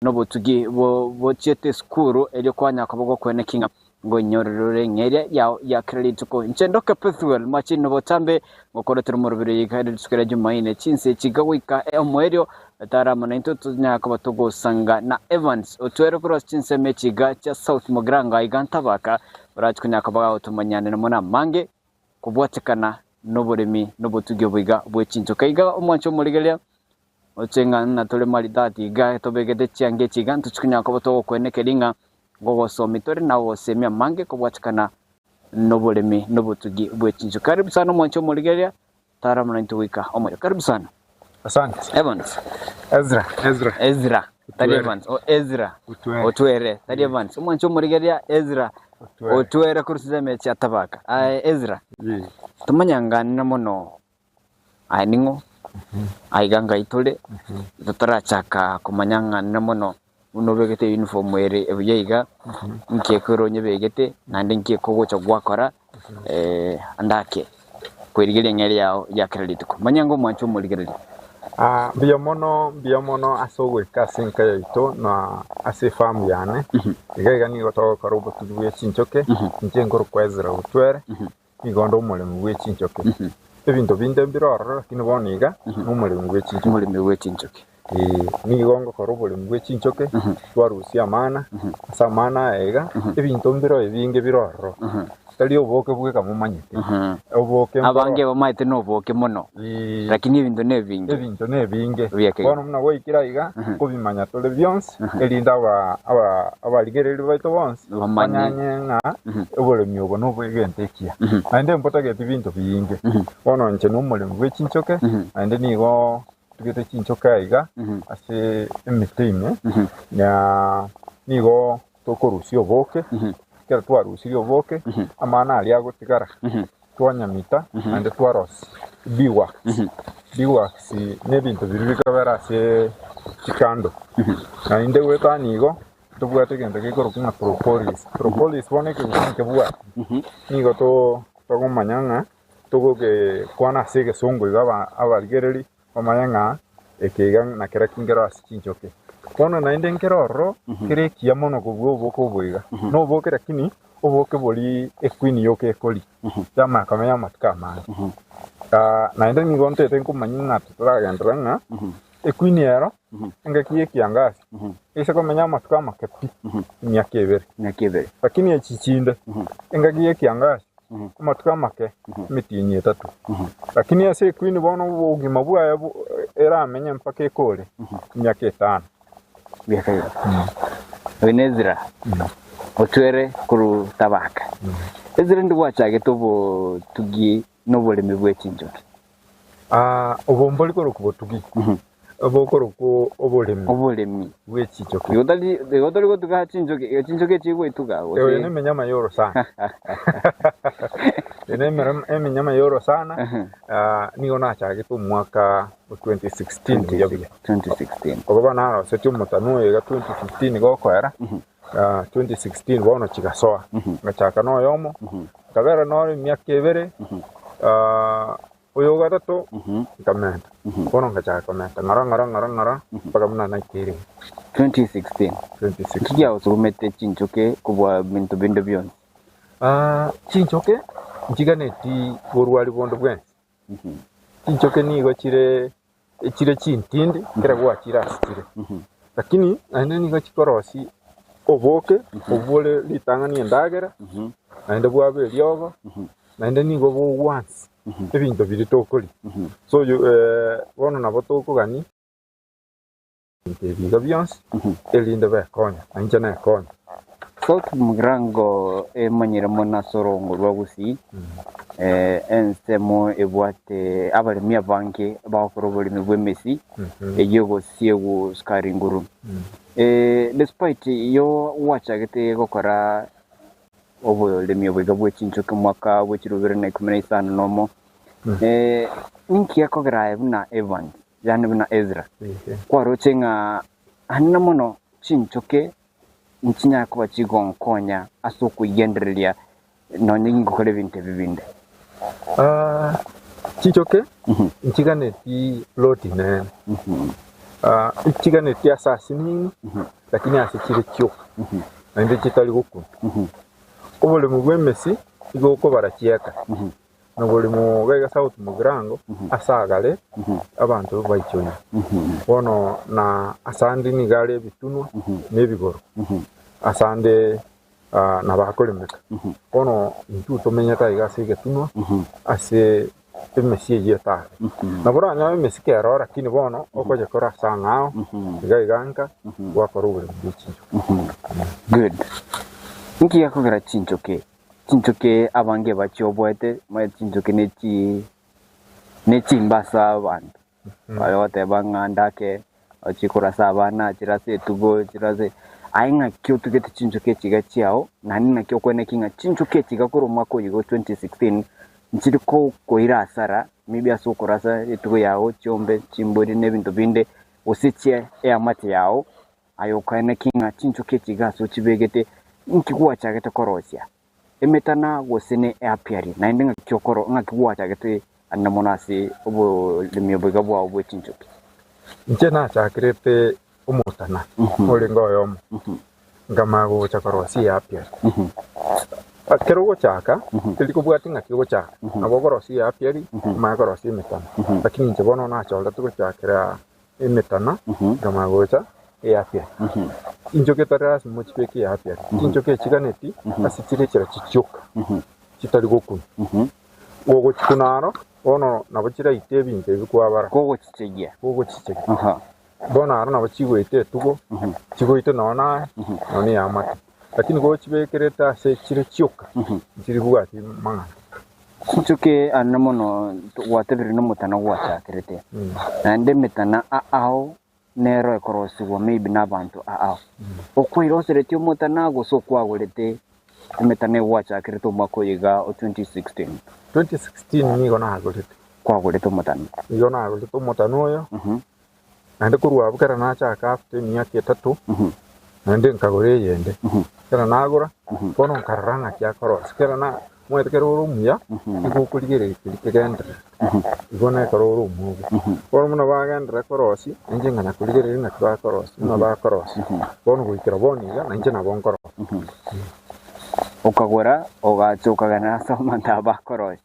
Nobotugi bochiete esukuru erio kwanya koba gokweneki ng'a ngoinyorere ore eng'eria yao ya kera rituko. Inche ndoke Pethuel machini nobotambe ngokoretera omoroberi oyo iga rituko ria Jumaine chinsa echi iga goika omoerio tara amo naintwe tonyare koba togosanga na Evans otwere korwa ase chinsemo echi iga chia South Mugirango aiga Ntabaka orache konyara koba gagotomanyana mono amange kobwatekana noboremi nobotugi obo iga bwe chinchoka iga omwancho omorigereria Oche ng'a ng'a tore maridadi iga, tobegete chianga echi iga, ntochi konyara koba togokwenekeria ng'a ngogosomi tore na ogosemia amange kobwatikana noboremi na obotugi bwe chinsu. Karibu sana omwanchi omorigereria, tara amo naintwe goika omoerio. Karibu sana. Asante. Evans. Ezra. Ezra. Ezra. Tari Otwere. Evans. O Ezra. Otwere. Otwere. Tari Evans. Omwanchi omorigereria Ezra. Otwere. Otwere korwa chisemi chia Tabaka. Aye Ezra. Yeah. Tomanyanganire mono Aye ning'o? Aiga ngai tore, totarachaka komanya ng'a nere mono buna obegete uniform ere buya iga, nki ekero onyebegete, naende nki ekogocha gwakora ande ake kwerigeria eng'eria yao ya kera rituko. Manya ng'a omwanche omorigereria. Mbuya mono, mbuya mono ase ogoika ase enka yaito na ase efamu yane. Iga iga nigo togokora obotugi bwe chinchoke, inche nkorokwa Ezra Otwere. Nigo onde omoremi bwe chinchoki. Ebinto binde mbire ororo, lakini bono iga nomoremi bwe chinchoki. Omoremi bwe chinchoki. Ee, nigo ngokora oboremi bwe chinchoki, twarusia amana, ase amana aya iga, ebinto mbire ebinge bire ororo. Tari oboke bweka momanyete. Oboke mboro. Abange bamaete noboke mono, Ee. lakini ebinto nebinge. Ebinto nebinge. Buya kegima. Bono buna gwaikire aiga, nkobimanya tore bionsi, erinde aba aba abarigereria baito bonsi, Bamanye. banyanye ng'a oboremi obo nobw'egento ekiya, naende mbotageti binto binge. Bono inche nomoremi bwe chinchoke, naende nigo ntugete chinchoke aiga ase emete ime, na nigo tokorusia oboke, ekero twarusirie oboke, amana aria agotigara twanyamita naende twarosia beeswax. Beeswax nebinto biria bikobera ase chikando, naende goetania igo. Tobwate egento gekorokwa ng'a propolis. Propolis bono ekegusii nkebwati, nigo to togomanya ng'a togokekwana ase egesongo iga aba abarigereri bamanye ng'a eke iga nakerekio nkero ase chinchoki. Bono naende nkere ororo, kere ekiya mono kobua oboke obo iga. Na oboke lakini, oboke boria equeen yoka ekoria, yamanya komenya amatuko amange. Naende nigo ntaete nkomanya ng'a toragenderera ng'a equeen ero, engaki y'ekiangasi, Ase komenya amatuko amake pi, emiaka ebere. Emiaka ebere. Lakini echi chinde, engaki y'ekiangasi, amatuko amake, emetienyi etato. Lakini ase equeen bono obogima bwaye eramenye mpaka ekore emiaka etano. Emiaka ebere. Oyo ne Ezra, otwere korwa Tabaka. Ezra ndi gwachagete obotugi na oboremi bwe chinchoki. Obo mbori korokwa botugi, bokorokwa oboremi Oboremi. bwe chinchoki. Igo tari igo tori gotuga chinchoki, igo chinchoki echi goituga Eyo gose nemenyama y'orosana. Eye nemere- emenyama y'orosana, ah, nigo nachagete omwaka o 2016 buya buya. 2016. Okoba narosetie omotano oyo iga 2015 gokoera, ah, 2016 bono chigasoa. Ngachaka na oyomo, nkabera noro emiaka ebere, ah, oyo ogatato nkamenta. Bono ngachaka komenta ng'ora ng'ora ng'ora ng'ora mpaka buna naikeire 2016. 2016. Nki giagosugumete chinchoke kobua binto binde bionsi? Ah, chinchoke nchiganeti borwari bonde bwensi. Chinchoke nigo chire chire chintindi ekero gwachire ase chire, lakini naende nigo chikorosia oboke obwo bore ritang'ani endagera, naende bwaba eriogo, naende nigo bogwansa ebinto biria tokoria. So bono nabo tokogania ebinto ebi iga bionsi erinde bekonye, na inche nekonye. South Mugirango emanyire mono ase orongo rwa Gusii, ensemo ebwate abaremi abange bagokora oboremi bw'emesi eyio egosiegwa sukari nguru. Despite yo gwachagete gokora oboremi obo iga bwe chinchoki omwaka bwe chirobere bibere na ikomi na isano na omo, ninki gekogera aye buna Evans yaani buna Ezra kwaroche ng'a aande mono chinchoki nchinyare koba chigonkonya ase okoigendereria nonya ingokora ebinto ebi binde. Chinchoke nchiganeti ploti nene. Nchiganetie ase asinini, lakini ase chire chioka, naende chitari gokuna. Oboremo bw'emesi igo okobara chieka, na oboremo iga iga South Mugirango ase agare abanto baichoire. Bono na ase ande nigo are ebitunwa na ebigoro, ase ande nabo akoremeka. Bono intwe tomenyete aiga ase egetunwa ase emesie eyio etabe. Nabo oranyore emesie kero lakini bono okoyekora ase ang'ao iga iga nka gwakora oboremi bwe chinchoke. Good. Inki gekogera chinchoke? Chinchoke abange bachioboete, omanyete chinchoke ne chi ne chimbe ase abanto. Bare goteba ng'a ndake chikorasa abana, chirase etugo, chirase aye ng'aki otugete chinchoki echi iga chiao, naende naki okweneki ng'a chinchoki echi iga korwa omwaka oyo iga o 2016 nchiri kokoira asara maybe ase okorasa etugo yao, chiombe, chimbori na ebinto binde, gose chie eamate yao, aye okaeneki ng'a chinchoki echi iga ase ochibegete, inki gwachagete korosia? Emetana gose ne eapiari, naende ng'aki okoro ng'aki gwachagete ande mono ase oboremi oboiga bwao bwe chinchoki? Inche nachakerete omotana orenge oyomo, nkamanya gocha korosia eapiari. Ekero ogochaka, teri kobwati ng'aki ogochaka, nabo okorosia eapiari, omanye korosia emetana. Lakini inche bono nachorete gochakera emetana, nkamanya gocha eapiari. Chinchoki etari lasima ochibeke eapiari, chinchoki echiganeti ase chire echera chichioka, chitari gokuna. Gogochikuna aro, bono nabo chiraite ebinto ebi kwabara. Kogochichegia. Kogochichegia. Bono aro nabo chigoita etugo, chigoite nonya naye, nonya na eamate. Lakini gochibekerete ase chire chioka, nchiri bwati mang'ana. Chinchoki ande mono gwatebire nomotana gwachakerete, naende emetana ao nero ekorosigwa maybe nabanto ao. Okwairoseretie omotana gose okwagorete emetana egwachakerete omwaka oyo iga o 2016? 2016 nigo nagorete. Kwagorete omotana? Nigo nagorete omotana oyo, naende korwa abwo kera nachaka after emiaka etato, naende nkagora eyende. Kera nagora, bono nkarora ng'aki akorosia. Kera na omanyete kera ore omuya, nigo okorigereria keria kegendererete. Igo na ekero ore omwogo. Bono buna bagenderera korosia, nainche nganya korigereria ng'aki bakorosia, buna bakorosia. Bono goikera bono iga, nainche nabo nkorosia. Okagora, ogacha okagenda ase omonto abakorosia.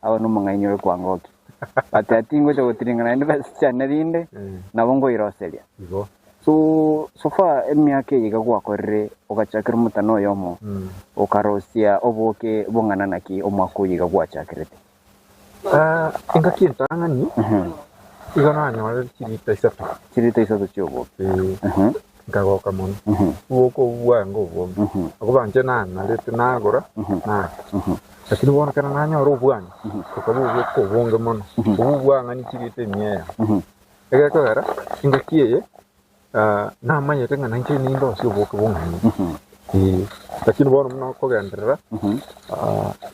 Abo nomong'aini ore kwangokia. Bateba tingocha gotiringa naende besa chiane rinde, nabo nkoiroseria. Igo. So, so far emiaka eye iga gwakorire ogachakera omotana oyomo, okarosia oboke bong'ana naki omwaka oyo iga gwachakerete? Ah, engaki entang'ani igo nanyorire chirita isato. Chirita isato chi'oboke. Eh, nkagoka mono. Oboke obwo bwange obonge. Okoba inche nanarete nagora, naria. Lakini bono ekero nanyora obwanyi, bokaba oboke obonge mono. Obwo bwang'ani chirita emia eyemo. Egekogera, engaki eye namanyete ng'a nainche nindosie oboke bong'aini. Ee, lakini bono buna okogenderera,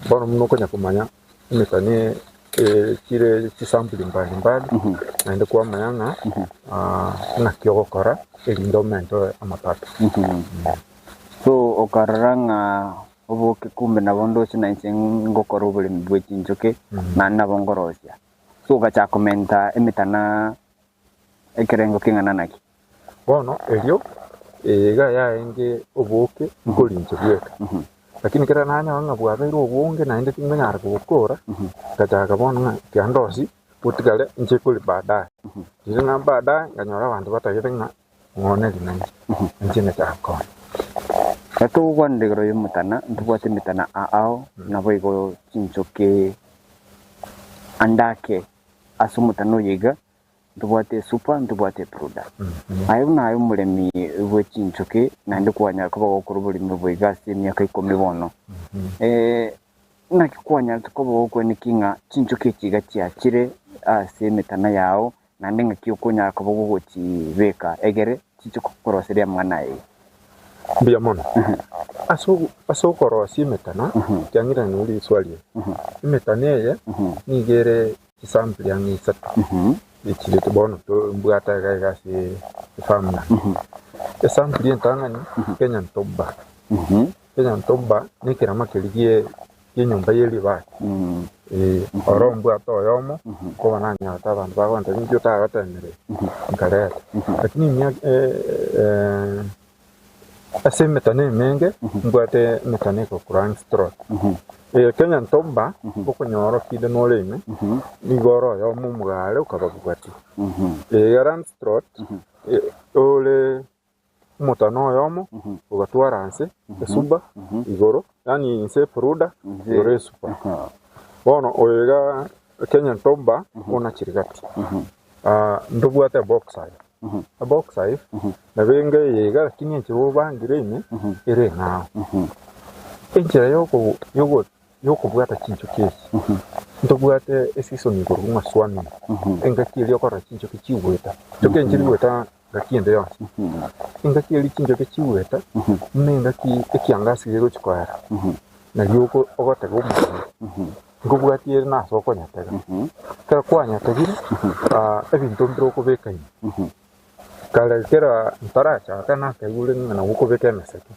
bono buna okonya komanya emekani chire chisampuli mbali mbali, naende kwamanya ng'a ng'aki ogokora erinde omente amapato. So okarora ng'a oboke kumbe nabo ndoche nainche ngokora oboremi bwe chinchoke, naende nabo ngorosia. So ogachaka komenta emetana ekerengo keng'ana naki? Bono erio eye iga yarenge oboke nkorinche bweka, lakini ekero nanyora ng'a bwabeire obonge naende tingonyara kobokora, ngachaka bono ng'a tiga ndosie botigare inche kori baadaye. Riria ng'a baadaye nkanyora abanto batagete ng'a ng'onerie nainche, inche ngachaka koonia. Ekero togokwanera igoro y'omotana, ntobwate emetana ao naboigo chinchoki ande ake ase omotana oyo iga, Ntobwate esupa, ntobwate epruda. Aye buna aye omoremi bwe chinchoki, naende kwanyara koba gokora oboremi obo iga ase emiaka ikomi bono, naki kwanyarete koba gokweneki ng'a chinchoki echi iga chiachire ase emetana yao, naende ng'aki okonyara koba gogochibeka egere chiche kokoroseria amang'ana aya iga? Mbuya mono. Ase ase okorosia emetana, kiang'ira nore riswali eri. Emetana eye nigo ere Chisampuli ang'e isato echirete bono mbwate iga iga ase efamu yane. Esampuli entang'ani, Kenyan Top Bar. Kenyan Top Bar nekerama keria gie. y'enyomba ye ribati. Ee, oro mbwate oyomo, nkoba nanyorete abanto bagontebia inki otagotemereri, nkareta. Lakini emiaka ase emetano emenge, mbwate emetano eko Langstroth. Kenya Ntomba, okonyora okinde nore ime, nigo ore oyomo omogare okababwatia. Iga Langstroth, ore omotano oyomo ogatwara nse esuba igoro, yaani inse epuruda igoro esuba. Bono oyo iga Kenya Ntomba onachire gati. Ntobwate ebox hive, ebox hive nabo enga eye iga lakini enchera obangire ime ere eng'ao. Enchera yoko yoko yokobwata chinchoki echi, ntobwate eseason igoro ng'a swarming, engaki eria okorora chinchoki chigweta, chinchoki enchiri goeta Engaki ende yonsi, engaki eria chinchoki chigweta, buna engaki ekiangasi gegochia koera, nario oko ogotega omorero, nkobwatia ere nase okonyatega. Ekero kwanyategire, ebinto mbire okobeka ime, kare kera ntarachaka nakaigure ng'a nabo okobeka emeseke,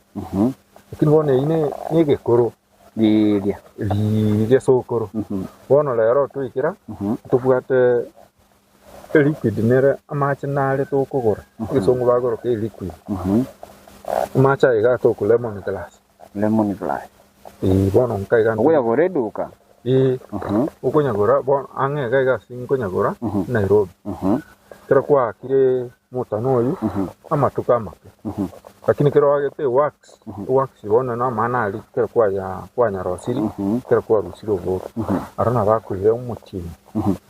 lakini bono eyio ne egekoro Riria. riria sokoro. Bono rero twaikera, ntobwate Eliquid nere amache nare tokogora, egesongo bagoroka eliquid. Amache aye iga atokwa lemon grass. Lemon grass. Ee, bono nka iga Okoyagora eduka? Ee, okonyagora bono ang'e iga iga ase nkonyagora Nairobi. Ekero kwaakire omotano oyio, amatuko amake, lakini ekero oagete ewax, ewax bono na amana aria ekero kwaya kwanyarosirie, ekero kwarusirie oboke, aro nabo akoira omotienyi.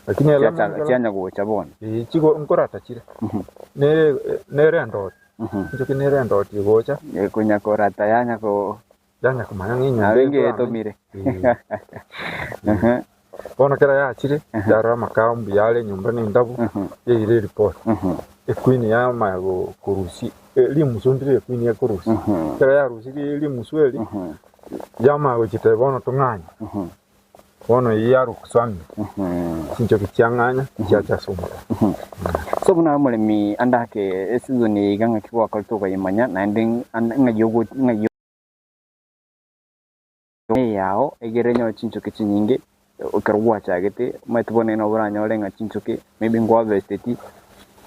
Lakini ere Chiacha- nonye chianya gocha bono. Ee, chigo nkorata chire. Nere nere endoti. Inchoki nere endoti egocha. Ekonya korata yanya ko Yanya komanya ng'a enyomba nabo eye engiya nkorame. etomire. Ee. Bono kera yachire, yarora amakao mbuya are enyomba nendabu, yaira eripoti. Equeen yamanya go- korusia rimusu ndire equeen ekorusia. Ekero yarusirie rimusu eri, yamanya gochitebia bono tong'anye. Bono eyio yarokwa chinchoki chiang'anya chiacha ase omorero. So buna omoremi ande ake eseason eye iga ng'aki gwakorete okayemanya naende ng'ai ogo ng'ai eyao egere enyore chinchoki chinyinge ekero gwachagete omanyete bono nabo oranyore ng'a chinchoki maybe nkwaharvesteti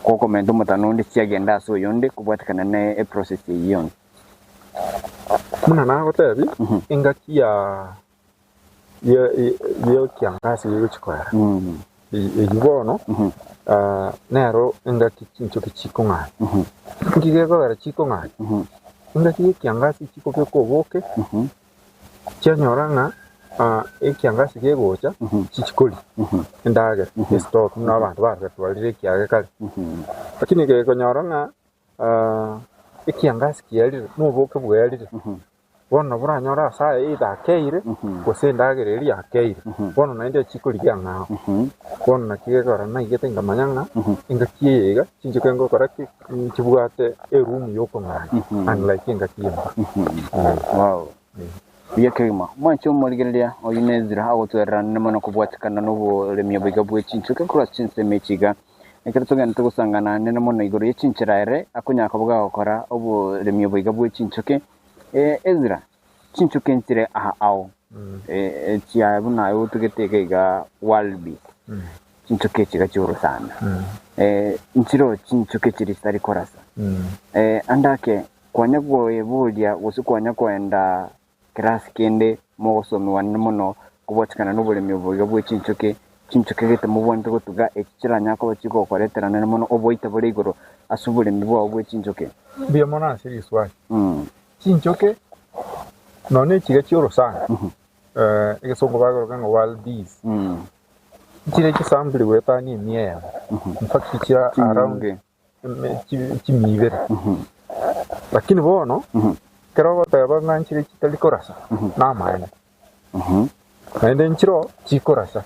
gokomenta omotano onde chiagenda ase oyonde kobwatekana na eprocess eyio yonsi. Buna nagotebia, engaki ya y'ekiangasi gegochia koera, eyio bono nero engaki chinchoki chikong'anya. Inki gekogera chikong'anya? Engaki y'ekiangasi chikobekwa oboke, chianyora ng'a ekiangasi kegocha chichikoria endagera, estock buna abanto bagatwarire ekiage kare. Lakini gekonyora ng'a ekiangasi kiarire, na oboke bwarire. Bono nabo oranyore ase aya either akeire, gose endagera eria yakeire, bono naende achikorigia ang'ao. Bono naki gekogera naigete nkamanya ng'a engaki eye iga chinchoke ngokora ki, nchibwate eroom ya okong'anya unlike engaki y'embura. Wow. Buya kegima. Mwanche omorigereria oyio ne Ezra agotwererana mono kobwatekana noboremi oboiga bwe chinchoke korwa ase chinsemo echi iga. Ekero togenderete gosangana nere mono igoro ye chinchera ere akonyara koba gagokora oboremi oboiga bwe chinchoke. Ezra, chinchoke nchire aa ao, chia buna aye otugete iga iga Walbi, chinchoke echi iga chi'orosana. Nchireo chinchoke chiria chitari korasa. Ande ake, kwanya koeboria gose kwanya koenda kerasi kende mogosomiwa mono kobwatikana noboremi obo iga bwe chinchoke, chinchoke gete mobwanete gotuga echi chiranyare koba chigokoretera nere mono oboita bore igoro ase oboremi bwao bwe chinchoke. Mbuya mono ase riswali. Chinchoke nonya echiga chi'orosana, egesongo bagoroka ng'a wild bees, nchire chisampuli goetania emia eyemo, in fact chire around Chinyinge. chimia ibere. Lakini bono, ekero ogoteba ng'a nchire chitari korasa, namaene. Naende nchiroo chikorasa.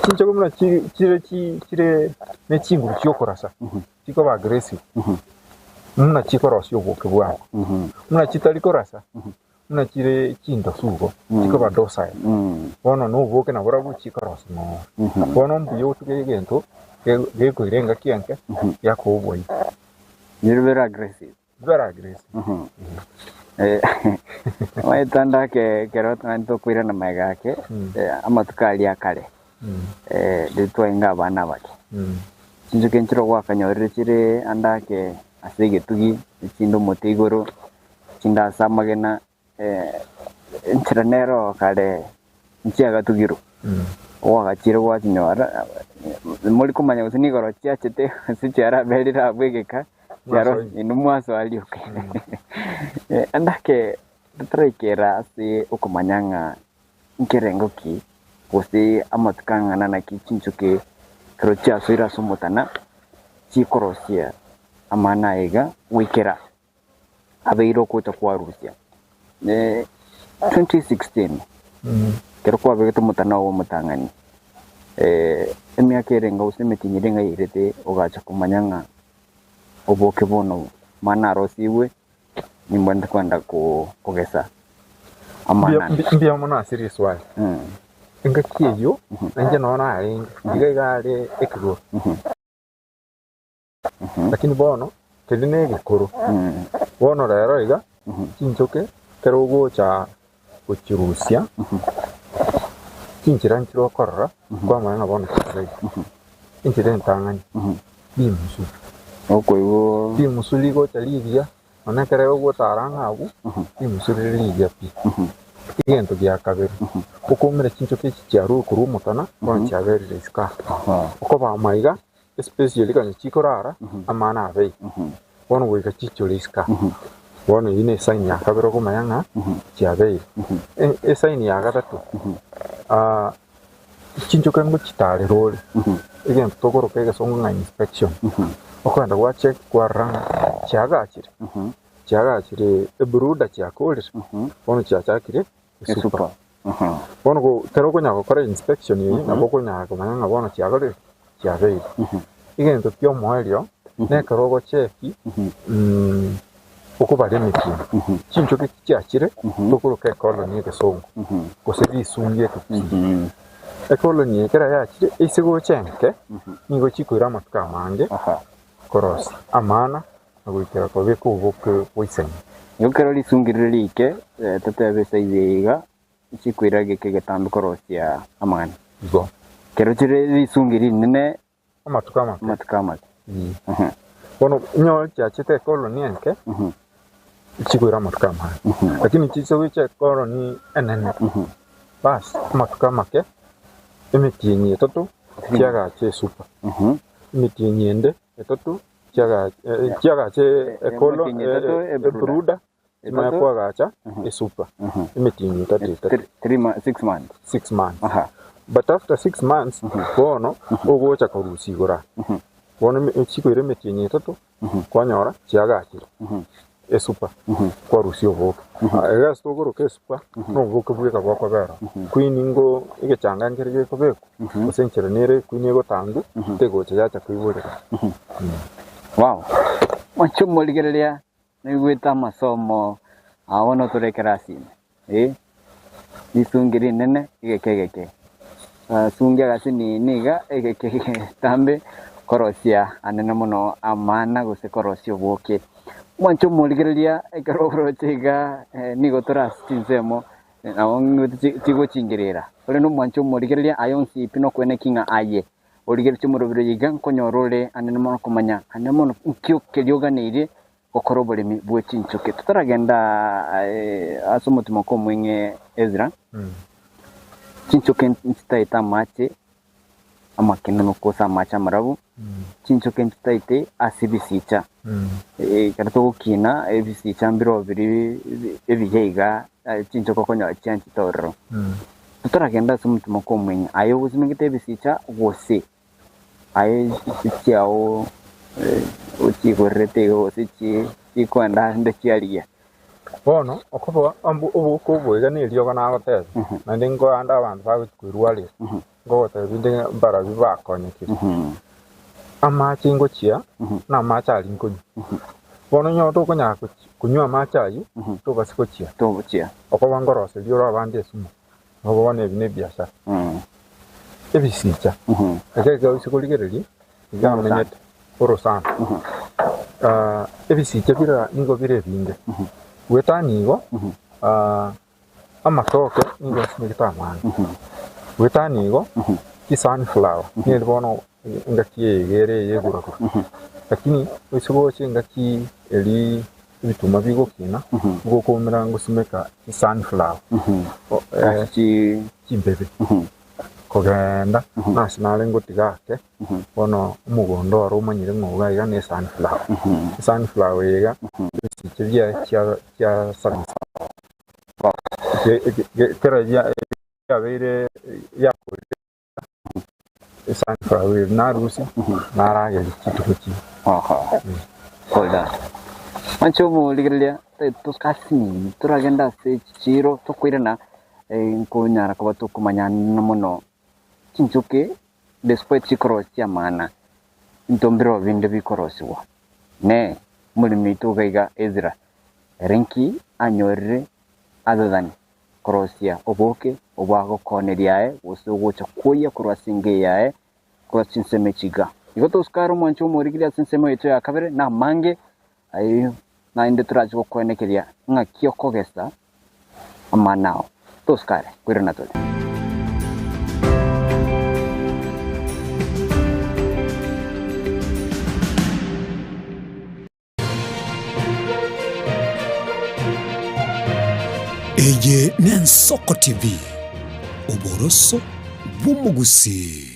Chinchoke buna chire chire ne chinguru chiokorasa, chikoba aggressive, buna chikorosia oboke bwango. Buna chitari korasa, buna chire chindosu igo, chikoba docile. Bono na oboke naborobwo chikorosia mono. Bono mbuya otuge egento gekoira engaki enke, giakoa oboita. Very aggressive. Very aggressive. Eh, omanyete ande ake ekero naende tokoirana magega ake, eh, amatuko aria akare, eh, riria twaenga abana abake, chinchoki nchire gwakanyorire chire ande ake ase egetugi, echinde omote igoro, echinde ase amagena, eh, enchera nero kare nchiagatugirwe, gwagachire gwachinyora, mori komanya gose nigoro chiachete gose chiaraberire abwo egeka, chiaro Mwasoire. inwe mwasoa rioka. Ande ake totaraikera ase okomanya ng'a nkerengo ki gose amatuko ang'ana naki chinchoki ekero chiasoire ase omotana chikorosia amana aya iga goikera abeire ogocha kwarusia. 2016 ekero kwabegete omotana oo omotang'ani, emiaka erenge gose emetienyi ere ng'a yairete ogacha komanya ng'a oboke bono mani narosigwe nimbwenerete kogenda kogesa amang'ana. Mbuya mono ase riswali. Engaki eyio nainche noo narenge, iga iga are ekegoro. Lakini bono keri negekoro. Bono rero iga chinchoke ekero ogocha gochirusia, chinchera nchire okorora kwamanya ng'a bono chiabeire. Enchera entang'ani, rimusu. Okoigwa Rimusu rigocha rigiya, nonya ekero ogotara ang'e abwo, rimusu rire rigiya pi. Egento gia kabere, okoumera chinchoke echi chiarure korwa omotana, bono chiaberire isiko aa. Okoba amaiga, Espesi eria konya chikorara, amana abeire. Bono goika chichore isiko aa. Bono eyio ne esaini ya kabere okomanya ng'a chiabeire. E- Esaini ya gatato, ah, chinchoke ngochitarera ore, egento tokoroka egesongo ng'a inspection. Okogenda gwa check kwarora ng'a chiagachire, chiagachire ebrooder chiakorire, bono chiachakire esupa. Bono ekero okonyara gokora inspection eye, nabo okonyara komanya ng'a bono chiakorire ki? Chiabeire. Egento kia omoerio, nekero ogocheki okobara emetienyi, chinchoki chiachire, tokoroka ecolony egesongo, gose risungi ekegusii. Ecolony eye ekero yachire, ase gocha enke, nigo chikoira amatuko amange korosia amana na goikera kobeka oboke bw'isemi. Igo kero risungi rire riike, totebe esaizi eye iga, chikoira geke getambe korosia amang'ana. Igo. Kero chire risungi rinene Amatuko amake. amatuko amake. Ee. Bono inyore chiachete ekoloni enke, chikoira amatuko amange. Lakini chiise gocha ekoloni enene, bas amatuko amake, emetienyi etato, chiagacha esupa. Emetienyi ende etato chiagache ekolo Emetienyi etato ebruda. ebruda chimanye Etato. koagacha esupa emetienyi etato etato Six months. 6 months. Aha. But after 6 months bono ogocha korusia igoro aa. Bono chikoira emetienyi etato kwanyora chiagachire esupa kwarusia oboke. Iga ase tokoroka esupa na oboke bweka bokobera oo. Queen ngo egechanga nkere gekobekwa gose enchera nere queen egotangwa tegocha yacha koiborera. Wow! Mwanche omorigereria naigwete amasomo aa bono tore ekerasi ime, eh, risungi rinene egeke egeke, sungi agasini niga egeke getambe korosia anene mono amana gose korosia oboke. Mwanche omorigereria ekero oroche iga nigo tore ase chinsemo nabo ng'igwete chigochingerera, ore na omwanche omorigereria aye onsi pi nokweneki ng'a aye Origeretie omorobiri oyo iga nkonyora ore anene mono komanya anene mono nkio keria oganeirie gokora oboremi bwe chinchoki. Totaragenda ase omotimoko omweng'e Ezra, chinchoki nchitaete amache amakenunu gose amache amarabu, chinchoki nchitaete ase ebisicha. Ekero togokina ebisicha mbirobio biri ebiya iga chinchoki okonyora chianchete ororo. Totaragenda ase omotimoko omweng'e, aye ogosimegete ebisicha gose aye chiao ochiigorerete iga gose chikoenda ande chiarigia. Bono okoba oboke obo iga neriogo nagotebia, naende nkoande abanto bagochia koirwarera, nkogotebia inde ng'a mbarabwo bakonyekire. Amache ngochia, na amache aria nkonywa. Bono onye tokonyara konywa amache ayio, tobase gochia. Togochia. Okoba nkoroseria ore abande esumu, nabo bono ebi nebiasara. Ebisicha, ekero kiagochia korigereria, iga amenyete orosana. Ebisicha bire nigo bire ebinge. Goetania igo, amatoke nigo asimegete amange. Goetania igo, chisunflower nigo bono engaki eye iga ere eye eguragura. Lakini oise gocha engaki eria ebituma bigokina, nigo okoumera ngosimeka chisunflower, chimbebe. Kogenda nase nare ngotiga ake, bono omogondo oro omanyire ng'a iga iga ne sunflower. Esunflower eye iga, ebisiche biaye chia chia sunflower. Ekero yabeire yakorire esunflower eye narusia, narageria chituko chiria. Mwanche omorigereria tokasinini toragende ase chichiiro tokoirana Nkonyara koba tokomanyana mono chinchoke despite chikorosia chi'amang'ana, into mbirobio binde bikorosigwa. Ne omoremi oito iga iga Ezra, ere nki anyorire other than korosia oboke obwo agokooneria aye gose ogocha kwoyia korwa ase enka eye yaye korwa chinsemo echi iga. Igo tosuka are omwancho omorigereria ase ensemo yaito ya kabere namange ayio naende torache gokwenekeria ng'aki okogesa amang'ana ao. Tosuka are, koirana tore. Eye n'Ensoko TV, oboroso bw'omogusii.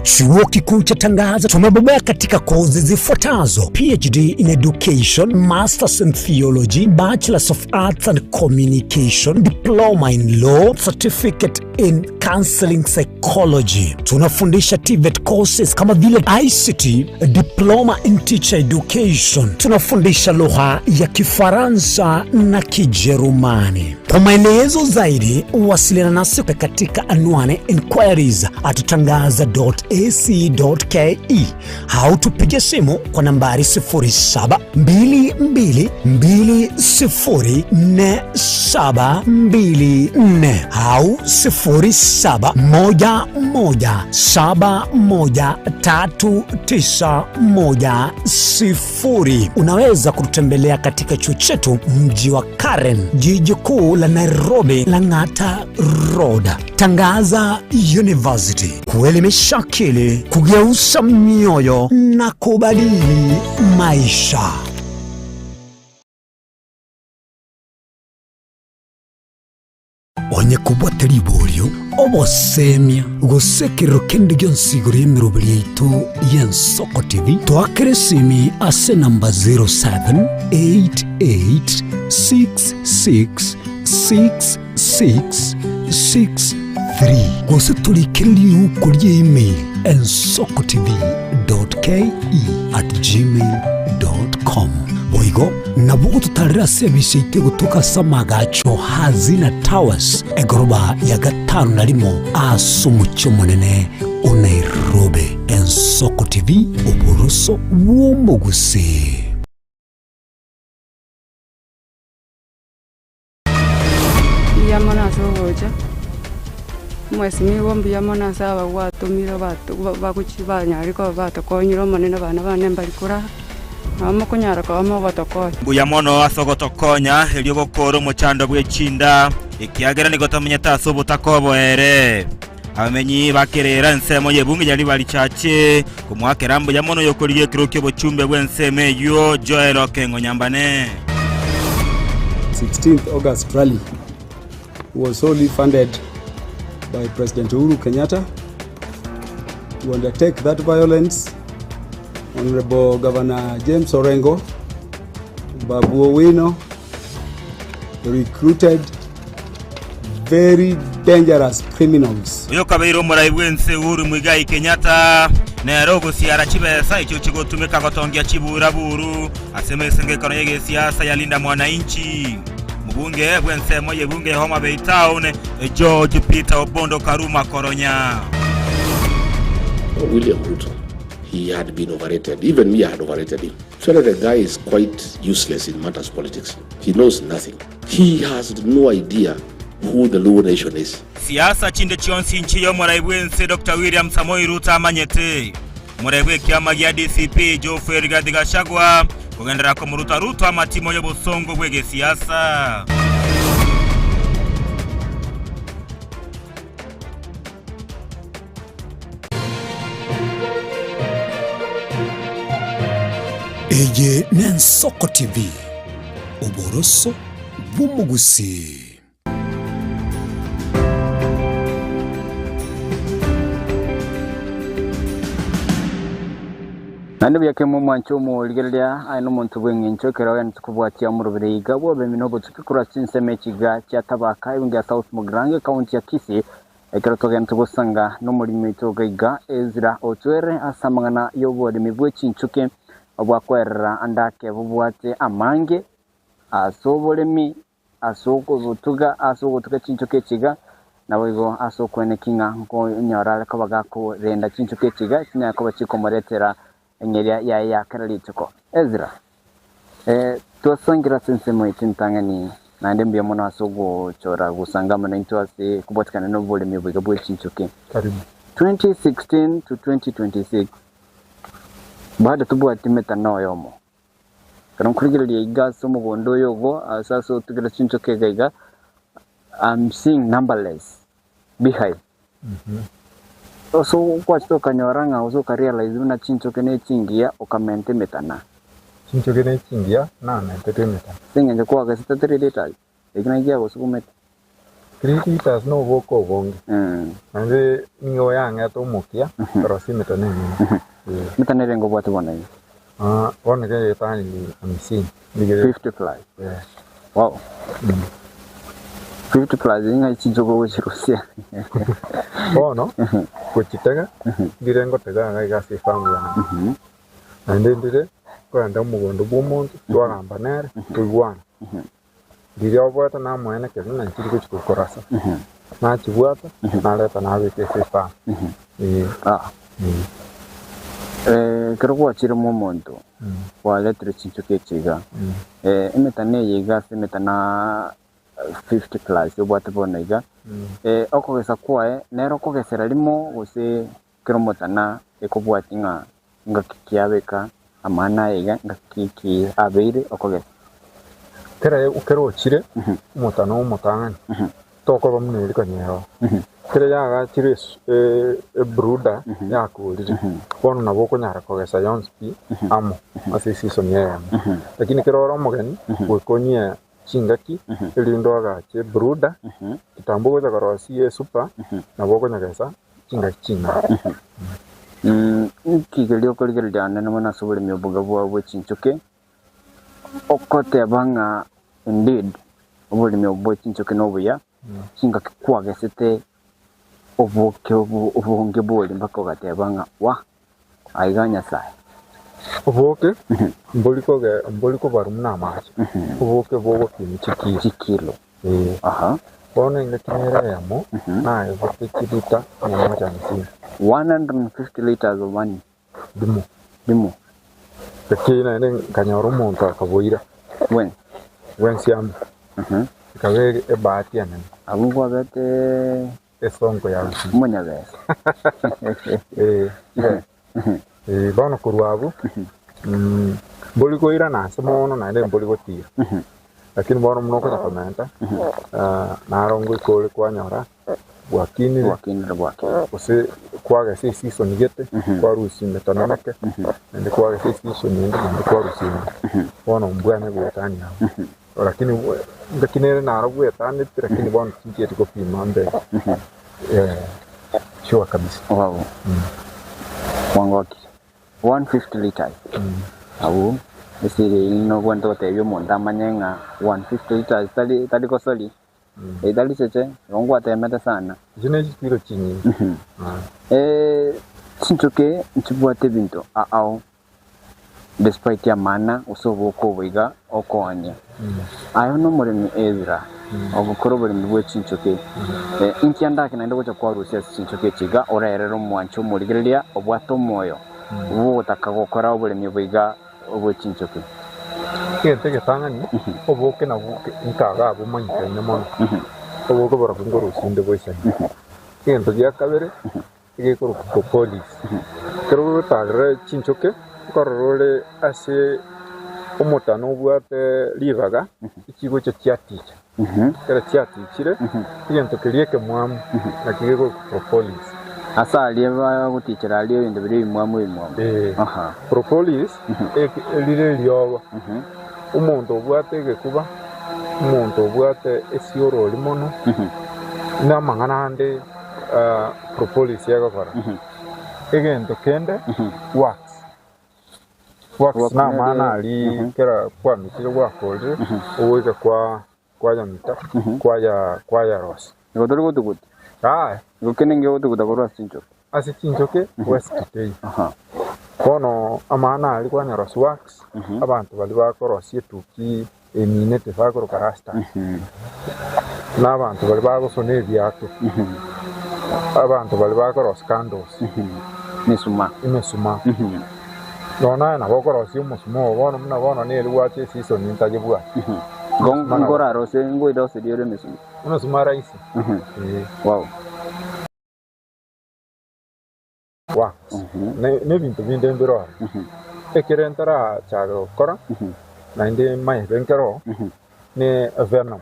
Chuo Kikuu cha Tangaza tumebobea katika kozi zifuatazo: PhD in Education, Masters in Theology, Bachelors of Arts and Communication, Diploma in Law, Certificate in Counseling Psychology. Tunafundisha TVET courses kama vile ICT, Diploma in Teacher Education. Tunafundisha lugha ya Kifaransa na Kijerumani. Kwa maelezo zaidi, wasiliana nasi katika anwani inquiries at tangaza.ac.ke au tupige simu kwa nambari 0722204724 au 0711713910. Unaweza kututembelea katika chuo chetu mji wa Karen, jiji kuu la Nairobi, Lang'ata Road. Tangaza University, kuelimisha akili, kugeuza mioyo na kubadili maisha. Onye kobwate riborio, obosemia, gose ekerero kende gionsi igoro y'emeroberi yaito y'Ensoko TV, toakere esimi ase enamba 0788666663 gose torikere riuko ria email ensokotv.ke@gmail.com. Boigo nabo ogototarera ase ebisa yaito egotoka ase amagacho Hazina Towers, egoroba ya gatano na rimo ase omochie omonene o Nairobi. Ensoko TV, oboroso bw'omogusii. Mbuya mono ase ogocha, omwesimigwa mbuya mono ase aba gwatomire bato bagochi banyare koba batokonyire Omonene abana bane mbari korara, nabo mokonyara koba mogotokonya. Mbuya mono ase ogotokonya, erio gokoora omochando bwe chinda, ekiagera nigo tomenyete ase obotaka oboere. Abamenyi bakerera ensemo y'ebungi ya Ribari Chache komoakera mbuya mono y'okorigia ekero ki'obochumbe bw'ensemo eyio Joel Okengo Nyambane. 16th August rally was solely funded by President Uhuru Kenyatta to undertake that violence. Honorable Governor James Orengo, Babu Owino recruited very dangerous criminals. Oyo okabeire omorai bw'ense Uhuru Muigai Kenyatta nere ogosiara chibesa echio chigotumeka gotongia chiburaburu ase emesengekano y'egesiasa ya Linda Mwananchi. Mobunge bw'ensemo y'ebunge ya Homa Bay Town George Peter Obondo Karuma Koronya. William Ruto, he had been overrated. Even me, I had overrated him. Actually, the guy is quite useless in matters politics. He knows nothing. He has no idea who the Luo nation is. Siasa chinde chionsi inche y'omorai bw'ense Doctor William Samoei Ruto amanyete. Omorai bw'ekiama gia DCP Geoffrey Rigathi Gachagua. Kogenderera komoruta Ruto amatimo y'obosongo bw'egesiasa. Eye n'Ensoko TV, oboroso bw'omogusii. Naende buya kegima omwanche omorigereria aye nomonto bw'engencho ekero ogenderete kobwatia omorobere iga bw'obemi na obotuki korwa ase chinsemo echiga chia Tabaka ebunge ya South Mugirango ekaunti ya Kisii ekero togenderete gosanga nomorimi oito iga iga Ezra Otwere ase amang'ana y'oboremi bwe chinchuki obwakoerera ande ake bobwate amange ase oboremi Ase okobotuga ase ogotuga chinchoki echi iga, naboigo ase okweneki ng'a nkonyora are koba gakorenda chinchoki echi iga, chinyare koba chikomoretera eng'eria yaye ya kera rituko. Ezra, Eh, twasangire ase ensemo eye chintang'ani, naende mbuya mono ase ogochora gosanga amo naintwe ase kobwatikana noboremi obo iga bwe chinchoki. Karibu. 2016 to 2026, bado tobwati metana oyomo. Ekero nkorigereria iga ase omogondo oyo ogo, ase ase otugire chinchoki iga iga, I'm seeing numberless beehive. Ase okwachete okanyora ng'a gose okarealize buna chinchoki ne chingiya okamenta emetana. Chinchoki ne chingiya namentete emetana. Ase eng'encho kwagesete 3 litres, ekio nakio kiagosugumete. 3 litres na oboke obonge. Naende nigo yang'ete omokia korosia emetano emene. Ee. Emetano ere ngobwate bono iga? Ah, bono iga egetani hamsini. Ndigere. 50 plus. Eh. Wow. 50 plus ing'ai chinchoka ogochirusia? Bono gochitega ndire ngotega iga iga ase efamu yane. Naende ndire kogenda omogondo bwa omonto twagamba nere toigwane. Riria obwate namoene keria ng'a nchiri gochia gokorasa, nachibwata, nareta nabeka ase efamu. Ee. Ah. Ee. Eh, ekero gwachire mwa omonto kwaretire chinchoki echi iga eh, emetano eye iga ase emetano 50 plus obwate bono iga eh, okogesa kwaye nere okogesera rimo gose kera omotana ekobwati ng'a ngaki ki abeka amang'ana aya iga, ngaki ki abeire okogesa. Kera ekero ochire omotana omotang'ani, tokoba buna eri konyeroo. Kera yagachire ebrooder yakorire, bono nabo okonyara kogesa yonsi pi amo ase eseason eyemo. Lakini kero ore omogeni, goika onyie chingaki erinde oagache ebrooder, kitambo ogocha korosia esupa, nabo okonyegesa chingaki ching'ao. Inki keria okorigereria anene mono ase oboremi oboga bwao bwe chinchoki, ogoteba ng'a indeed oboremi obo bwe chinchoki nobuya, chingaki kwagesete oboke obonge bori mpaka ogateba ng'a wah aiga Nyasaye. Oboke mbori koge mbori kobarwa buna amache, oboke bogopimwa chikilo. Chikilo. Ee. Aha. Bono engaki nere eyemo naebete chilita mia moja hamsini. 150 litres of money. Rimo. Rimo. Lakini naende nkanyora omonto akaboira. Bwensi. Bwensi amo. Ekaba ebahati enene. Abwo nkwabete. Esonko ya gusii. Omonyabesa. Ee, ee, bono korwa abwo mbori koirana ase mono naende mbori gotira. Lakini bono buna okonya komenta naro ngoika ore kwanyora bwakinire Bwakinire bwakinire. gose kwagesa eseason gete kwarusia emetano meke naende kwagesa eseason ende naende kwarusia ende. Bono mbwane goetania abwo. Lakini ngaki nere naro bwetaneti lakini bono tinchieti gopima mbe sure kabisa. Wow. Mwangokire. 150 liters. Abwo esiri eyio nobwenerete gotebia omonto amanye ng'a 150 liters tari tari gosori, eh, tari cheche, igo ngwatemete sana. Echio ne chikiro chinyinge. Chinchoke nchibwate ebinto ao. Despite amana gose oboke obo iga okoonia. Aye nomoremi Ezra, ogokora oboremi bwe chinchoki, inki andake naende gocha kwarusia ase chinchoki echi iga orerere omwancho omorigereria obwate omoyo bw'ogotaka gokora oboremi obo iga bwe chinchoki? Egento egetang'ani, oboke nabwo nkaga bomanyekaine mono, oboke borobwo nkorusia inde boisaine. Egento gia kabere, egekorokwa propolis. Ekero ogotarera chinchoke, nkorora ore ase Omotano obwate ribaga, echigocha chiaticha. Ekero chiatichire, egento keria ekemwamu nakio gekorokwa propolis. Ase aria bagotichera aria ebinto biria ebimwamu ebimwamu. Ee. Aha. Propolis eke- rire eriogo. Omonto obwate egekuba, omonto obwate esiorori mono, na amang'ana ande ah, propolis egokora. Egento kende, wax. Wax Wax namana nere- aria kera kwamitire gwakorire, ogoika kwa kwayamita, kwaya kwayarosia. Igo tori gotuguta. Aye, Igo kende nge gotuguta korwa ase chinchoke. ase chinchoke wax teiyo. Aha. Bono amana aria kwanyarosia wax, abanto baria bakorosia etuki eminete bakoroka rastas, na abanto baria bagosona ebiato, abanto baria bakorosia candles, Mesuma. emesuma. Nonya naye nabo okorosia omosuma oo bono buna bono nere gwacha eseason ntayebwati. Igo nkorarose ngoiroserie ore emesuma. Omosuma rahisi. Eh. Wow. Wax. Ne nebinto binde mbire ororo. Ekere ntarachake gokora, naende maete nkero, ne venom.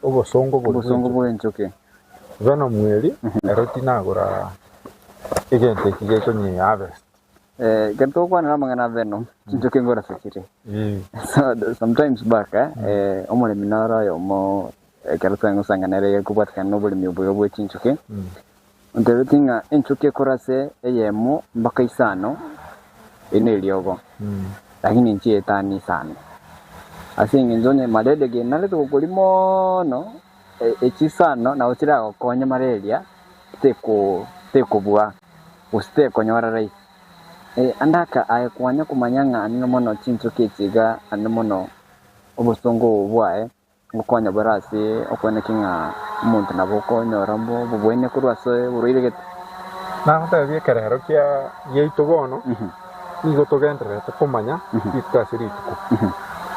Obosongo boria Obosongo bw'enchoke. bw'enchoke. Venom eri, ero tinagora egento eki gekonye harvest. Eh, ekero togokwanera amang'ana a venom, chinchoke ngorase chire. Eh. So, sometimes back, eh, eh, omoremi noro oyomo ekero tware gosangana ere gekobwatekana na oboremi obo iga bwe chinchoke, Ontebetie ng'a enchoki ekore ase eyemo mpaka isano, eye neriogo, lakini inche etani isano. Ase eng'encho onye malaria genarete gokoria moono, echi isano nabo chiragokonye malaria teko tekobua gose tekonyora rahisi. Ande aka aye kwanya komanya ng'a ang'e mono chinchoki echi iga ang'e mono obosongo obo bwaye. Ngokonya bore ase okweneki ng'a omonto nabo okonyora obobuene korwa ase oborwaire gete. Nagotebia ekerero kia giaito bono, nigo togendererete komanya rituko ase rituko.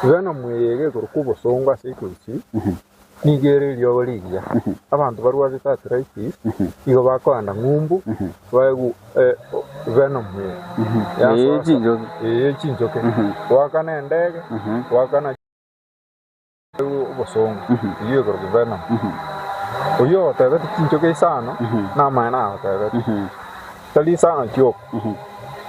Venom eye iga ekorokwa obosongo ase ekegusii, nigo ere eriogo rigiya. Abanto barwarete arthritis, nigo bakoenda ng'umbu, baegwe venom eye. Eye chinchoke. Eye chinchoke. Goakana endege, goakana. Obosongo, eyio ekorokwa venom. Oyio ogotebete chinchoke isano, namaene agotebete. Tari isano chioka,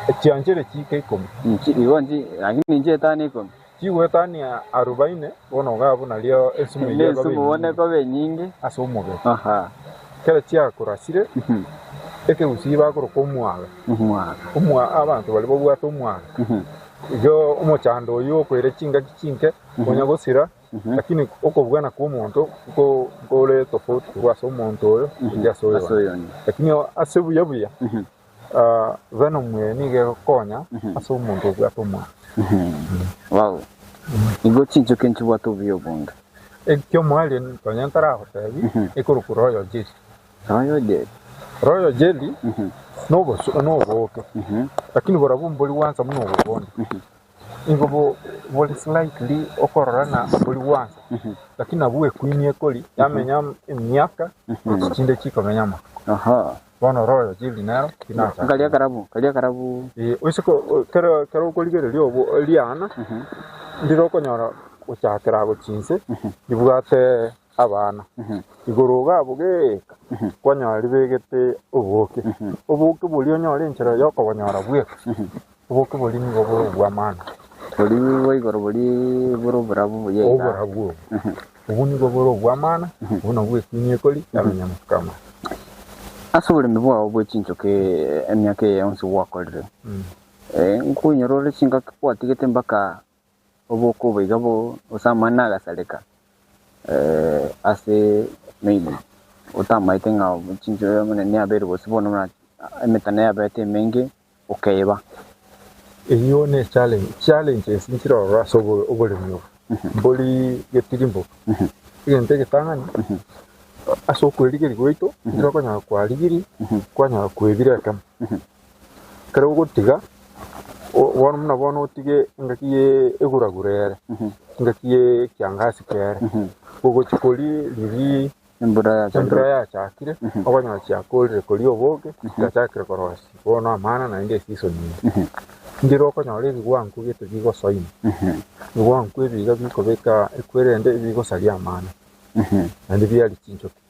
echianchere chiike ikomi. Igo nchi, lakini inche etano ikomi. Chigoetania arubaine, bono iga abwo nario esumu eyio ekoba Nesumu bono enyinge ekoba enyinge. ase omobere. Aha. Ekero chiakorasire, ekegusii bakoroka omwaga. Omwaga. Omwa abanto baria babwate omwaga. Igo omochando oyio okoira chingaki chinke, konya gosira, lakini okobwana kw'omonto nko nkore tofauti korwa ase omonto oyo gochia ase Ase oyonde. oyonde. Lakini ase buya buya, venom eye nigo egokonya ase omonto obwate omwana. Wow. Igo chinchoki nchibwate obuya obonge. Ekiomoerio konya ntaragotebi, ekorokwa royal jelly. Royal jelly. Royal jelly nobosu noboke, lakini borobwo mbori gwansa buna obo bonde. Nigo bo bore slightly okorora ng'a mbori gwansa, lakini nabwo equeen ekori yamenya emiaka echi chinde chikomenya amatuko. Aha. Bono royal jelly nero tinachaka. Karia karabu, karia karabu. Eh, oise ko kero kero okorigereria obo riana, ndire okonyora gochakera gochia inse, ribwate abana. Igoro iga abwo geka, kwanyora ribegete oboke. Oboke boria onyore enchera yokobonyora bweka, oboke boria nigo bore obw'amana. Boria bwa igoro boria bore oborabu buya iga. Oborabu obo. Obwo nigo bore obw'amana, obwo nabwo equeen ekori, yamenya amatuko amange. Ase oboremi bwao bwe chinchoki emiaka eye yonsi gwakorire, nkoinyora ore chingaki gwatigete mpaka Oboke obo iga gose amang'ana agasareka ase maybe otamaete ng'a chinchera buna niabeire gose bono buna emetandao yabete emenge okeiba. Eyio ne challenge, challenges nchire ororo ase oboremi obo, mbori getirimboka. Egento egetang'ani, ase okwerigeria gwaito, ekero okonyora kwarigirie, kwanyora kwebire ekemo. Ekero ogotiga, bono buna bono otige engaki ye eguragura ere, engaki ye ekiangasi kere, ogochia koria riria Embura yachakire. embura yachakire, okonyora chiakorire koria oboke, chiachakire korosia bono amana naende eseason eye. Ndire okonyora ebigwanku gete bigosoa ime, ebigwanku ebi iga bikobeka ekwerende ebigosaria amana, naende biaria chinchoki,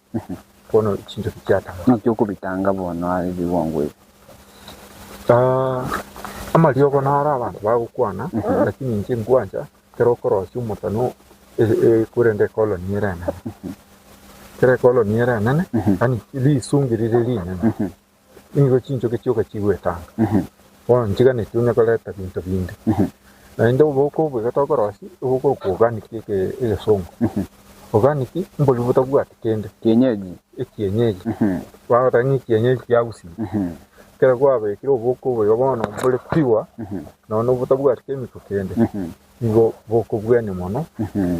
bono chinchoki chiatama. Naki okobitanga bono ebigwanku ebi? Amariogo naro abanto bagokwana, lakini inche nkwancha ekero okorosia omotano ekwerende ecolony ere enene. Ekero ecolony ere enene, yaani risungi rire rinene. Nigo chinchoki chioka chigwetanga. Bono nchiganeti onye koreta binto binde. Naende oboke obo iga tokorosia, obokorokwa organic eke egesongo. Organic mbori botabwati kende. Kienyeji. Ekienyeji. Bagoteba ng'a ekienyeji kia gusii. Ekero kwabekire oboke obo iga bono mbore pure, nonya botabwati chemical kende. Nigo bokobwania mono,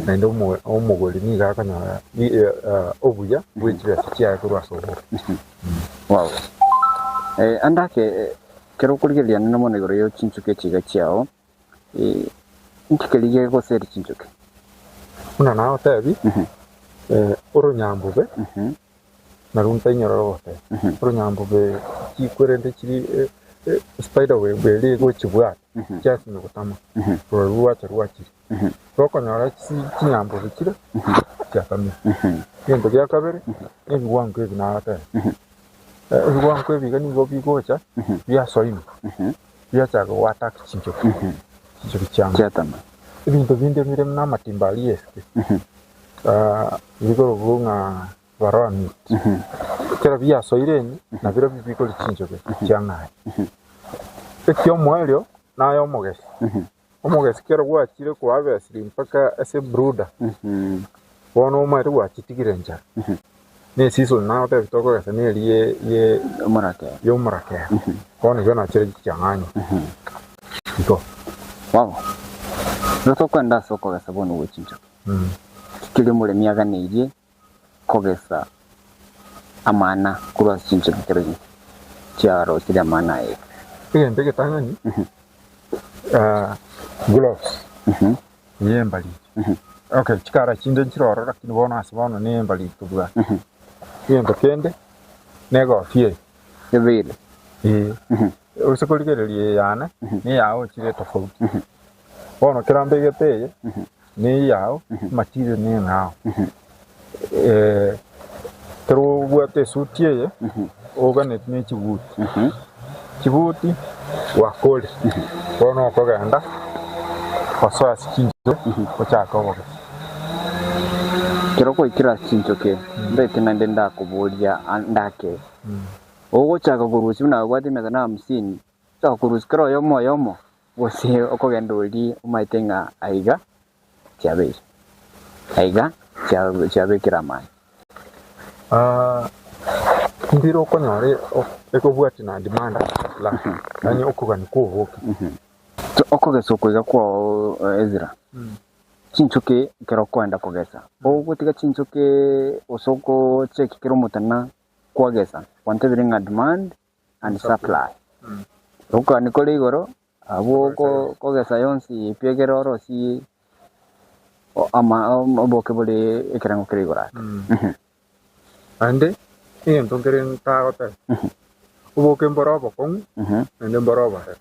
naende omogori nigo akonyora obuya bwe chibesa chiaye korwa ase oboke. Wow. Ande ake ekero okorigereria nene mono igoro ye chinchoki echi iga chiao, inki keria gegoseria chinchoki? Buna nagotebi, oronyambobe Nario ntainyora ogoteba, Oronyambobe chikwerende chiri spider web eria egochibwata chiasinya gotama, rorobio rwacha rwachire. Rokonyora chinyambobe chire chiatamire. Egento gia kabere, nebigwango ebi nagoteba. Ebigwango ebi iga nigo bigocha biasoa ime, biachaka go attack chinchoki, chinchoki chiama. Chiatama. Ebinto binde bire buna amatimba aria esike, bikorokwa ng'a Varroa mite. Ekero biasoire ime, nabirobio bikoria chinchoke chiang'aye. Ekiomoerio naye omogesi. Omogesi kero gwachire koabesiri mpaka ase brooder, bono omanyete gwachitigire enchara. Ne eseason nagotebia tokogesa neri ye yomorakera. Bono igo nachire chiang'anywa. Igo. Wow. Igo tokoenda ase okogesa bono gwe chinchoke. Keria omoremi aganeirie kogesa amana korwa ase chinchoki ekero chiarosirie amana aye. Egento egetang'ani, gloves, eye embariri. Okay, chikara chinde nchire ororo lakini bono ase bono ne embariri tobwate. Egento kende, ne egofia eye. Ebeire. Ee. Ose korigereria eye yane, na eyao chire tofauti. Bono kera mbegete eye, neyao, material neng'ao. Ekero obwate esuti eye, oganeti ne chibuti, chibuti gwakorire, bono okogenda osoe ase chinchoke ochake obogesi. Ekero gwaikire ase chinchoke, mbete naende ndakoboria ndake, ogochaka korusia buna obwate emia na hamsini, ochaka korusia kera oyomo oyomo. Gose okogenda oria omaete ng'a aiga chiabeire, aiga chiabekire amani. Ndire okonyora ekobwatia na demand and supply, yaani okogania kwa oboke. Okogesa oko iga kwao Ezra, chinchoki ekero okoenda kogesa, ogotiga chinchoki gose ogocheki kera omotana kwagesa, gwantebire ng'a demand and supply. Ogokani kore igoro, abwo okogesa yonsi pi ekero orosie oboke bore ekerengo kere igoro ake. Naende egento nkere ntagoteba, oboke mbore obokong'u naende mbore oborere.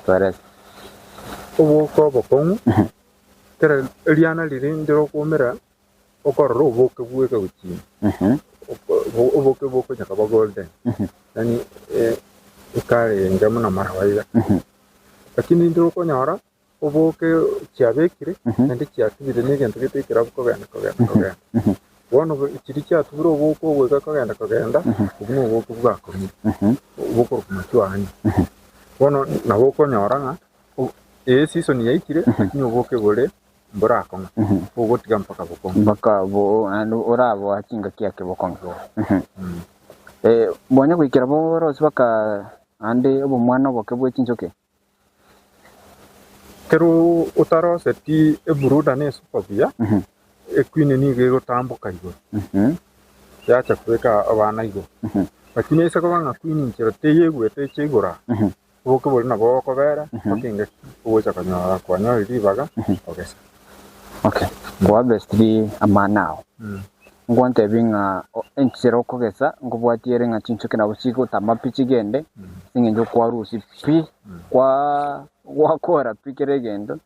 Twerese. Oboke obokong'u, ekero eriana riria ndire okoumera okorora oboke bweka gochia ime, oboke bokonya koba golden, yaani ekarenge buna maraba iga. Lakini intwe okonyora oboke chiabekire naende chiatubire na egento gete ekerabu kogenda kogenda kogenda. Bono chiria chiatubire oboke ogoika kogenda kogenda, obwo na oboke bwakong'ire, bokorokwa mature honey. Bono nabo okonyora ng'a eseason yaikire lakini oboke bore mborakong'a, bogotiga mpaka bokong'e. Mpaka bo naende oraboa chingaki ake bokong'e. Bonya goikera borosie baka naende obomwana oboke bwe chinchoki. Ekero otaroseti eburuda na esupa buya, equeen nigo egotamboka igoro, yacha kobeka abana igoro. Lakini ase koba ng'a queen inchera teyegwete eche igoro aa, Oboke boria nabo bokobera mpaka engaki ogocha konyora kwanyorire ribaga ogese. Okay, koharvestiri amana ao, ngwantebie ng'a enchera okogesa nkobwatie ere ng'a chinchoki nabo chigotama pi chigende, ase eng'encho okwarusia pi, kwa. Gwakora pi kera egento,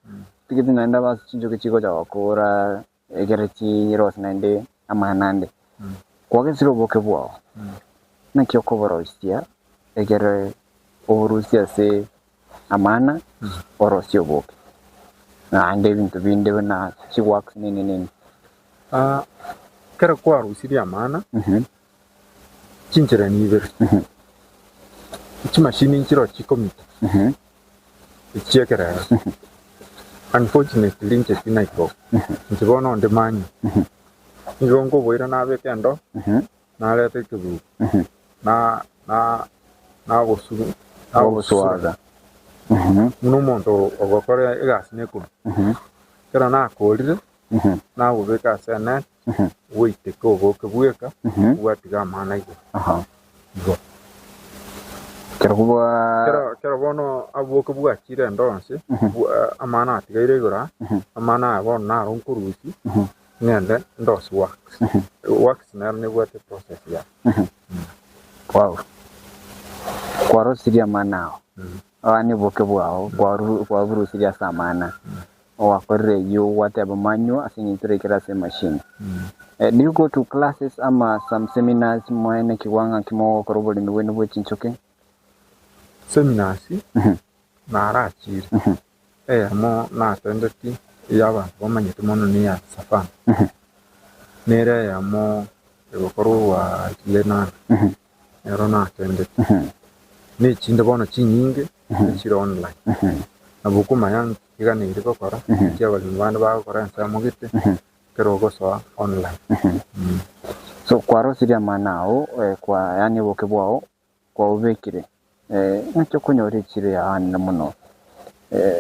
tigeti naende ase chinchoki chigocha gokora ekere chirose naende amang'ana ande. Kwagesire oboke bwao, naki okoboroisia ekere oborusie ase amana orosie oboke? Naende ebinto binde buna chiwax nini nini. Ekero kwarusirie amana, chinchera nibere, chimashini nchiroo chikomita echi'ekerero. Unfortunately inche tinaika inche bono onde manywe. Nigo nkoboira nabeka endoo, nareta ekeburugo, na na nagosu nagosusura buna omonto ogokora egasi nekobi. Ekero nakorire, nagobeka ase enet, Goiteka oboke bweka, bwatiga amana igoro. Igo. Kero kero bono oboke bwachire ende onsi, amana atigaire igoro aa, amana aya bono naro nkorusia, ng'ende ndosie wax. Wax nero nebwate process yaye. Wow. Kwarosirie amana ao, yaani oboke bwao, kwaburusirie ase amana. Ogakorire eyio gwateba manywa ase eng'encho toraikere ase emachine. Do you go to classes ama some seminars moenekigwa ng'aki mogokora oboremi bwaino bwe chinchoki? Seminars narachire, eyemo natendeti eya abanto bamanyete mono neya Safana, nere eyemo egokorwa Lenana, nero natendeti. Nechinde bono chinyinge echire online. Nabo okomanya nki kiganeiri gokora, nki abaremi bande bagokora ensemo gete, ekero ogosoa online. So kwarosirie amang'ana ao, kwa yaani oboke bwao kwaobekire, ng'aki okonyora echiro yaanire mono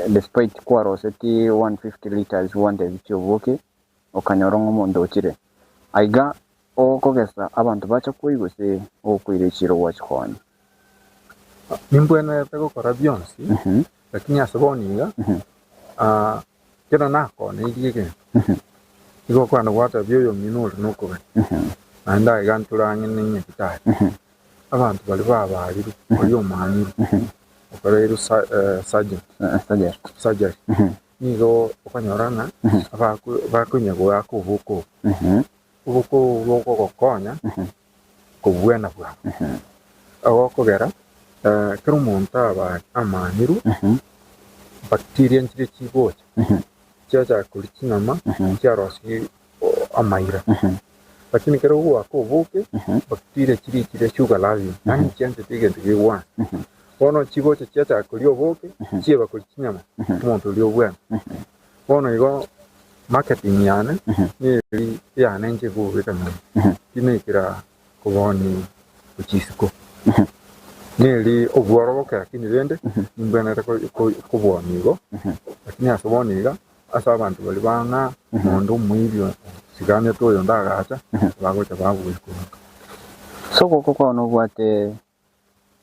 despite kwaroseti 150 litres gwantebi chioboke, okanyora ng'a omonto ochire. Aiga Ogokogesa abanto bacha koi gose ogokoira echiiro gwachi koonya? Nimbwenerete gokora bionsi, lakini ase bono iga, kera nakooneirie egento, igo okogenda gwatebia oyomino ore nokogania, naende aiga ntore ang'e ne nyagetari, abanto baria babarirwe, oria omanirwe, okoreirwe surgery, nigo okonyora ng'a bakonya goaka oboke obo. Oboke obo bogogokonya kobwena bwango. Ogokogera ekero omonto aba amanirwe, bacteria nchiria chigocha, chiachaka koria chinyama, chiarosia amaira. Lakini ekero ogoaka oboke, bacteria chiria chiria sugar loving, yaani chianchete egento kegwansa. Bono chigocha chiachaka koria oboke, chieba koria chinyama, omonto oria obwena. Bono igo marketing yane neri yane inche kobeka nyuma, tinekera koboni gochia isiko. Neri obworo boke lakini rende nimbwenerete koboni igo, lakini ase bono iga, ase abanto baria bang'a onde omoibi osiganete oyonde agacha, bagocha baboria korwa nka. So ogoko kwao nobwate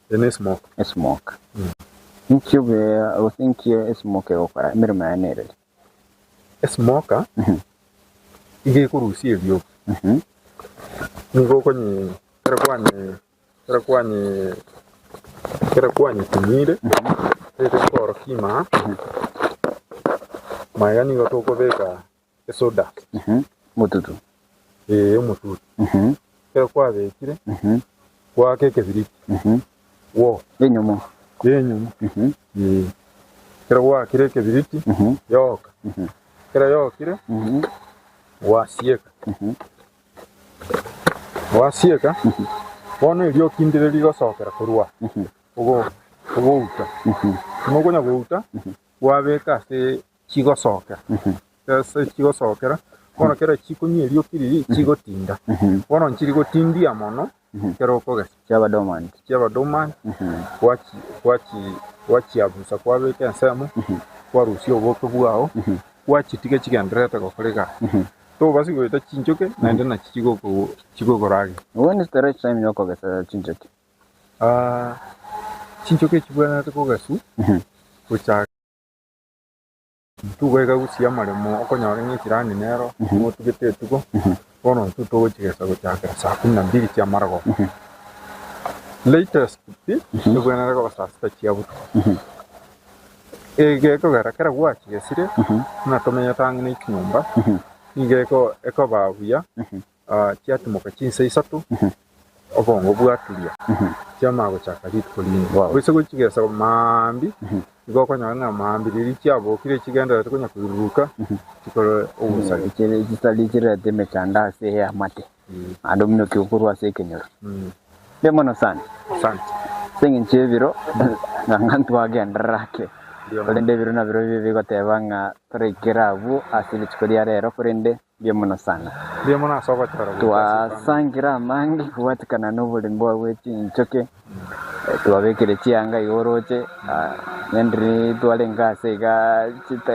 Eye ne smoke. Esmoke. Inki obe gose inki esmoke egokora? Emeremo yaye nereri? Esmoka iga ekorusia erioki. Nigo okonye ekero kwanye ekero kwanye ekero kwanyetumire ere korokia imaa, magega nigo tokobeka esoda. Omotutu. Ee, omotutu. Ekero kwabekire, gwaka ekebiriti, gwoka. Enyumo. Enyumo. Ee. Ekero gwakire ekebiriti, yoka. Ekero yokire, gwasieka. Gwasieka, bono erioki ndire rigosokera korwa aa, ogouta. Buna okonya gouta, gwabeka ase chigosokera, ase chigosokera, bono kera chikonywa erioki riria chigotinda, bono nchiri gotindia mono ekero okogesa. Chiaba dormant. Chiaba dormant, gwachi gwachi gwachiabusa kwabeka ensemo, kwarusia oboke bwao, gwachitiga chigendererete gokora egasi. Tobasi goeta chinchoke naende nachi chigoko chigokorageria. When is the right time yokogesa chinchoki? Chinchoke chibwenerete kogeswa gochaka. Intwe iga gochia amaremo okonyora ng'a echirani nero notugete etugo, bono intwe togochigesa gochakera saa kumi na mbili chia amarogoba. Latest pi, ebwenerete koba saa sita chia botuko. Egekogera kera gwachigesire, buna tomenyete ang'e ne chinyomba, nigo eko ekoba buya, chiatimoka chinsa isato, obongo bwaturia, chiamanya gochaka rituko rinde. Gose gochigesa maambia, nigo okonyora ng'a maambia riria chiabokire chigendererete konya koiruruka, chikore obosari. Chisari chirete emechando ase eamate, naende ominyokia okorwa ase ekenyoro. Mbuya mono sana. Asante. Ase eng'encho y'ebiro, ng'a ntwagenderera ake, Mbuya mono. korende ebiro nabirobio bigoteba ng'a toraikere abwo ase rituko ria rero, korende mbuya mono sana. Mbuya mono ase ogochora gocha ase efamiri. Twasangire amange kobwatekana noboremi bwao bwe chinchoke, twabekire chianga iga oroche, naende twarenge ase iga chita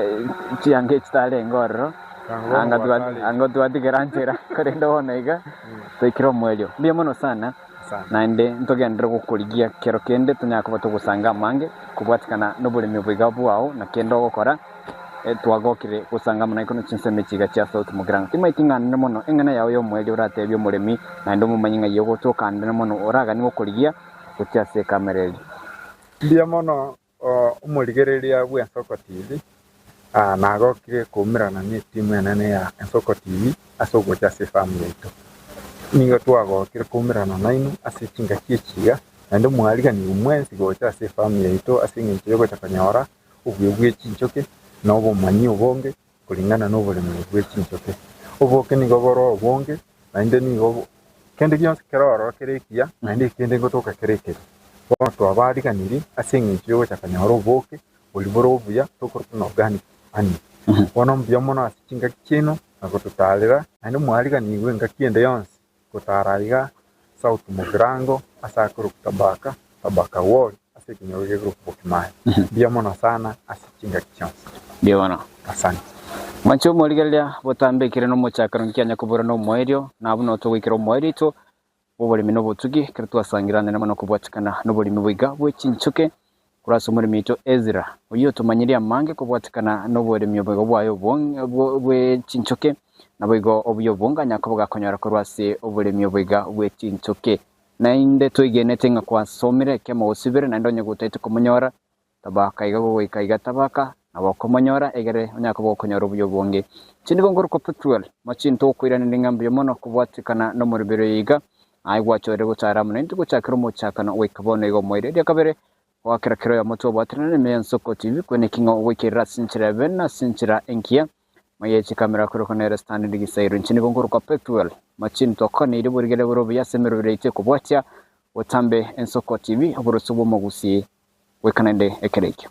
chianga echi tarenge ororo, Anga bono anga twa gwatarire. anga twatigera nchera korende bono iga twaikire omoerio. Mbuya mono sana, Asante. naende ntogenderere gokorigia kero kende tonyare koba togosanga amange kobwatekana noboremi obo iga bwao na kende ogokora. Twagokire gosanga amo naikwe ne chinsemo echi iga chia South Mugirango. Timaeti ng'a nene mono eng'ana yao y'omoerio oratebie omoremi naende omomanyi ng'ai ogotoka nene mono oraganie gokorigia gochia ase ekamera eria. Mbuya mono omorigereria bw'Ensoko TV, nagokire koumerana n'etimu enene ya Ensoko TV ase ogocha ase efamu yaito. Nigo twagokire koumerana nainwe ase chingaki echi iga, naende mwariganigwe mwensi gocha ase efamu yaito ase eng'encho y'ogocha konyora obuya bwe chinchoke na obomanyi obonge koringana noboremeri bwe chinchoke. Oboke nigo bore obonge, naende nigo kende gionsi kere ororo kere ekiya, naende ekende ngotoka kere ekebe. Bono twabariganirie ase engencho y'ogocha konyora oboke boria bore obuya tokorokwa ng'a organic honey. Bono mbuya mono ase chingaki chiaino na gototaarera, naende mwariganigwe engaki ende yonsi gotara aiga South Mugirango ase akorokwa Tabaka, Tabaka Ward, ase ekenyoro gekorokwa Bokimaya. Mbuya mono sana ase chingaki chionsi. Mbuya mono. Asante. Mwanche omorigereria botambekire nomochakano nkianya kobora nomoerio, na buna togoikera omoerio oito bw'oboremi na obotugi, ekero twasangirane mono kobwatikana noboremi boiga bwe chinchoke Korwa ase omoremi oito Ezra, oyio otomanyirie amange kobwatekana noboremi oboigo bwaye bwe chinchoke, naboigo obuya obonge anyare koba gakonyora korwa ase oboremi oboiga bwe chinchoke. Naende twegenete ng'a kwasomire ekemo gose ibere, naende onye gotaete komonyora, tabaka iga gogoika iga tabaka, nabo okomonyora, egere onyare koba gokonyora obuya obonge. Inche nigo nkorokwa Pethuel, machinto okoiraneria ng'a mbuya mono kobwatekana nomoroberi oyo iga, Aye gwachorire gochara amo naintwe gochakera omochakano goika bono iga omoerio. Eria kabere, goakera kera oyomo twabwaterana nime y'ensoko TV, kweneki ng'a ogoikerera ase enchera ya bene na ase enchera engiya. Maiga chikamera korokwa nere Stanley Gisairo. Inche nigo nkorokwa Pethuel Machini twakoneire oborigere bore obuya ase emeroberi yaito ekobwatia botambe Ensoko TV, oboroso bw'omogusii goika naende ekero ekio.